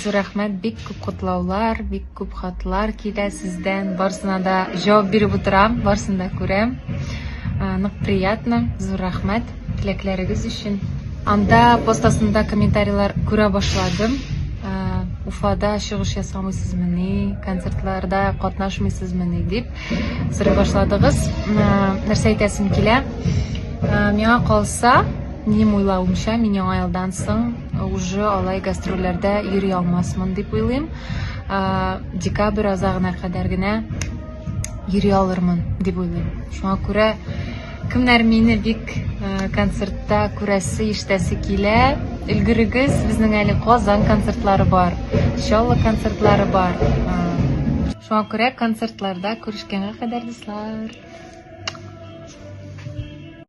зур рәхмәт, бик күп котлаулар, бик күп хатлар килә сездән. Барысына да җавап биреп утырам, барысын да күрәм. Нык приятно, зур рәхмәт теләкләрегез өчен. Анда пост астында комментарийлар күрә башладым. Уфада чыгыш ясамыйсызмыни, концертларда катнашмыйсызмыни дип сорый башладыгыз. Нәрсә әйтәсем килә? Миңа калса, минем уйлавымча, мин яңа елдан соң уже алай гастрольләрдә йөри алмасмын дип уйлыйм. Декабрь азагына кадәр генә йөри алырмын дип уйлыйм. Шуңа күрә кемнәр мине бик концертта күрәсе, ишетәсе килә, өлгерегез, безнең әле Казан концертлары бар, Чаллы концертлары бар. Шуңа күрә концертларда күрешкәнгә кадәр, дуслар.